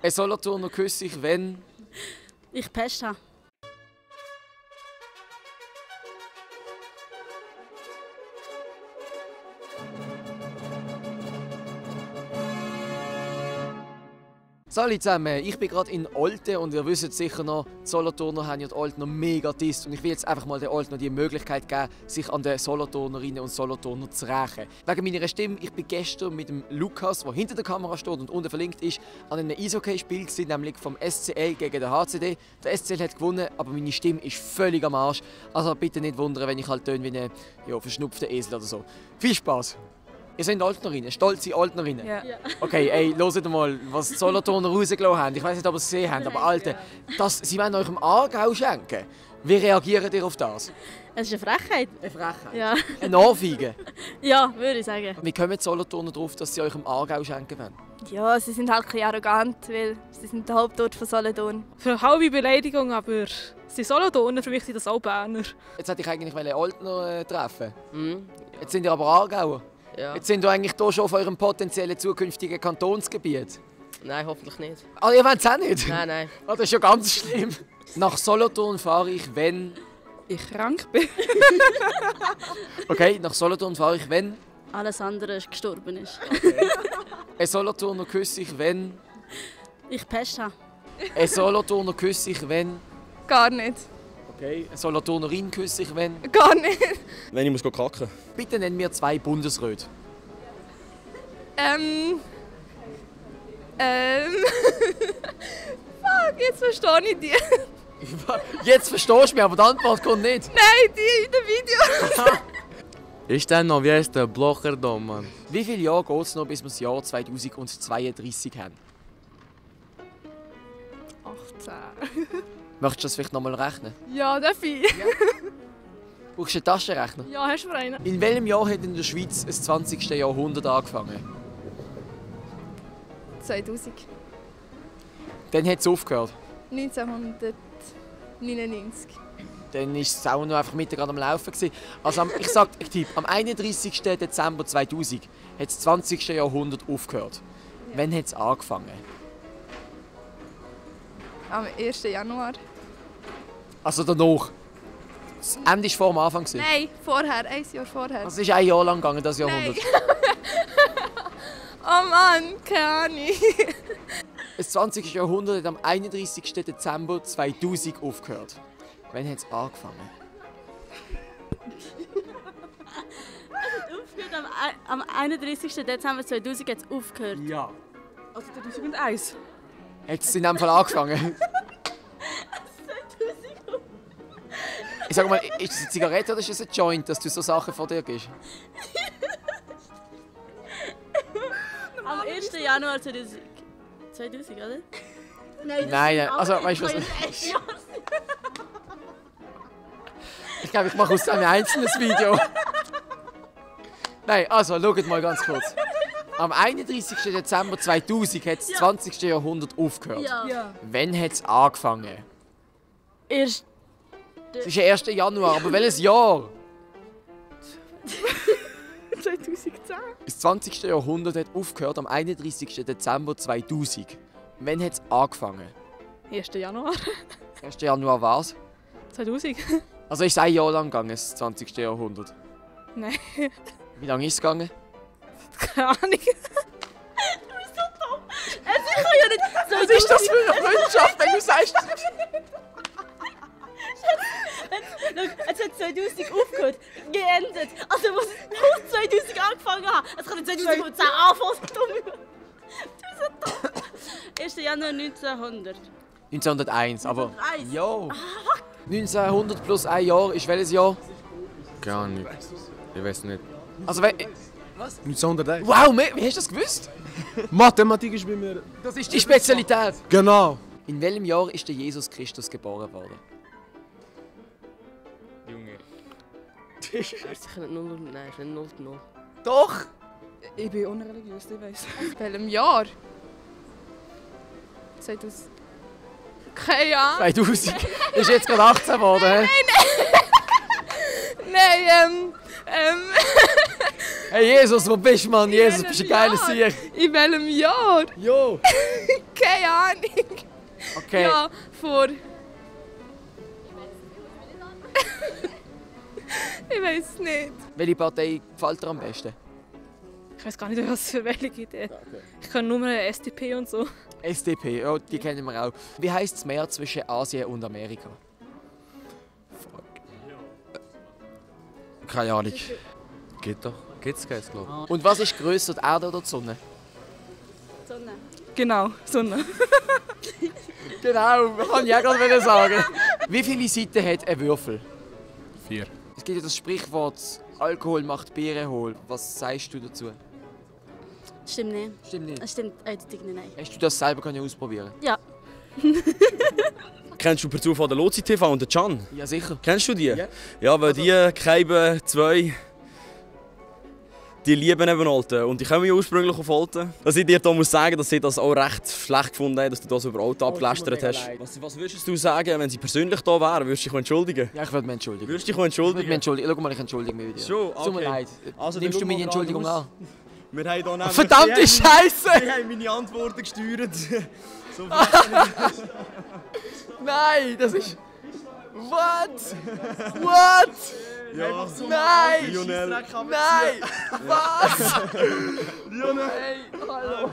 Ein Solothurner küsse ich, wenn... Ich Pest habe. Salut zusammen, ich bin gerade in Olten und ihr wisst sicher noch, die Solothurner haben ja die Olten noch mega disst und ich will jetzt einfach mal den Olten die Möglichkeit geben, sich an den Solothurnerinnen und Solothurner zu rächen. Wegen meiner Stimme, ich bin gestern mit dem Lukas, der hinter der Kamera steht und unten verlinkt ist, an einem Eishockey-Spiel gewesen, nämlich vom SCL gegen den HCD. Der SCL hat gewonnen, aber meine Stimme ist völlig am Arsch. Also bitte nicht wundern, wenn ich halt töne wie ein verschnupfter Esel oder so. Viel Spaß! Ihr seid Oltnerinnen, stolze Oltnerinnen. Ja. Okay, ey, hört mal, was die Solothurner rausgelassen haben. Ich weiß nicht, ob ihr es gesehen habt, aber Alter, sie wollen euch im Aargau schenken. Wie reagiert ihr auf das? Es ist eine Frechheit. Eine Frechheit? Ja. Eine Ohrfeige? Ja, würde ich sagen. Wie kommen die Solothurner darauf, dass sie euch im Aargau schenken wollen? Ja, sie sind halt ein bisschen arrogant, weil sie sind der Hauptort von Solothurn. Für eine halbe Beleidigung, aber sie Solothurner, für mich sind das auch Berner. Jetzt wollte ich eigentlich Oltner treffen. Mhm. Jetzt sind ihr aber Aargauer. Ja. Jetzt sind ihr eigentlich hier schon auf eurem potenziellen zukünftigen Kantonsgebiet. Nein, hoffentlich nicht. Ah, ihr wollt es auch nicht? Nein, nein. Ah, das ist ja ganz schlimm. Nach Solothurn fahre ich, wenn... Ich krank bin. Okay, nach Solothurn fahre ich, wenn... Alles andere gestorben ist. Ein Solothurner küsse ich, wenn... Ich Pest habe. Ein Solothurner küsse ich, wenn... Gar nicht. Okay. Ein Solothurnerin küsse ich, wenn... Gar nicht. Wenn ich muss kacken. Bitte nenn mir 2 Bundesräte. Fuck, jetzt verstehe ich die. Jetzt verstehst du mich, aber die Antwort kommt nicht. Nein, die in dem Video. Ist dann noch, wie heißt der Blocher da, Mann? Wie viele Jahre geht es noch, bis wir das Jahr 2032 haben? 18. Möchtest du das vielleicht nochmal rechnen? Ja, darf ich? Brauchst du einen Taschenrechner? Ja, hast du einen? In welchem Jahr hat in der Schweiz das 20. Jahrhundert angefangen? 2000. Dann hat es aufgehört. 1999. Dann war es auch noch einfach Mittag am Laufen gewesen. Also ich tippe, am 31. Dezember 2000 hat das 20. Jahrhundert aufgehört. Ja. Wann hat es angefangen? Am 1. Januar. Also danach. Das Ende war vor dem Anfang. Nein, vorher, 1 Jahr vorher. Also es ist ein Jahr lang gegangen, das Jahrhundert. Oh Mann, keine Ahnung. Das 20. Jahrhundert hat am 31. Dezember 2000 aufgehört. Wann hat es angefangen? Am 31. Dezember 2000 hat es aufgehört. Ja. Also 2001. Hat es in dem Fall angefangen? Ich sag mal, ist es eine Zigarette oder ist es ein Joint, dass du so Sachen vor dir gibst? Am 1. Januar 2000. 2000, oder? Nein, also weißt du was? Ich glaube, ich mache aus einem einzelnes Video. Nein, also schaut mal ganz kurz. Am 31. Dezember 2000 hat das 20. Jahrhundert aufgehört. Ja. Wann hat es angefangen? Erst. Es ist der 1. Januar, aber welches Jahr? 2010. Das 20. Jahrhundert hat aufgehört am 31. Dezember 2000. Wann hat es angefangen? 1. Januar 1. Januar war's? 2000. Also ist es ein Jahr lang gegangen, das 20. Jahrhundert? Nein. Wie lange ist es gegangen? Keine Ahnung. Du bist so dumm. Es ist ja nicht. Was ist das für eine Freundschaft, wenn du sagst? Es hat 2000 aufgehört, geendet. Also muss es nach 2000 angefangen haben. Es kann nicht 2010 anfangen. Du bist so dumm. 1. Januar 1900. 1901, aber... 1901. Jo! 1900 plus ein Jahr ist welches Jahr? Gar nicht. Ich weiß nicht. Also wenn... 1901. Wow, wie hast du das gewusst? Mathematik ist bei mir. Das ist die Spezialität. Genau. In welchem Jahr ist der Jesus Christus geboren worden? Junge. Ist sicher nicht 0, nein, ist nicht 0. Doch! Ich bin unreligiös, ich weiss. In welchem Jahr? 2000. Keine Ahnung. 2000. Ist jetzt gerade 18 geworden, hä? Nein, Hey Jesus, wo bist du, Mann? Jesus, bist du ein geiler Sieg. In welchem Jahr? Jo! Keine Ahnung. Okay. Ja, vor... Ich weiß es nicht. Welche Partei gefällt dir am besten? Ich weiß gar nicht, was für welche gibt. Ich kann nur SDP und so. SDP, ja, die kennen wir auch. Wie heisst das Meer zwischen Asien und Amerika? Keine Ahnung. Geht doch. Geht's keins, glaub Und was ist grösser, die Erde oder die Sonne? Sonne. Genau, Sonne. Genau, kann ich auch gerade sagen. Wie viele Seiten hat ein Würfel? 4. Es gibt ja das Sprichwort, Alkohol macht Biere hohl. Was sagst du dazu? Stimmt nicht. Stimmt nicht. Es stimmt eindeutig nicht, nein. Hast du das selber können ausprobieren? Ja. Kennst du per Zufall den Lozi TV und den Can? Ja, sicher. Kennst du die? Ja. Ja, weil die Keiben 2, die lieben eben Alten. Und die kommen ja ursprünglich auf Alten. Dass ich dir da muss sagen, dass ich das auch recht schlecht gefunden habe, dass du das über Alten abgelästert hast. Was würdest du sagen, wenn sie persönlich da wären? Würdest du dich entschuldigen? Ja, ich würde mich entschuldigen. Würdest du dich Ich würde entschuldigen? mich entschuldigen. Schau mal, ich entschuldige mich wieder. Schon? Tut mir Okay. leid. Also, dann Nimmst du schau meine mal Entschuldigung geradeaus. an? Wir haben hier nämlich... Verdammte Scheiße! Wir haben meine Antworten gesteuert. So Nein, das ist... What? What? ja. Nein! Lionel. Nein! Was? Lionel! Hey, hallo!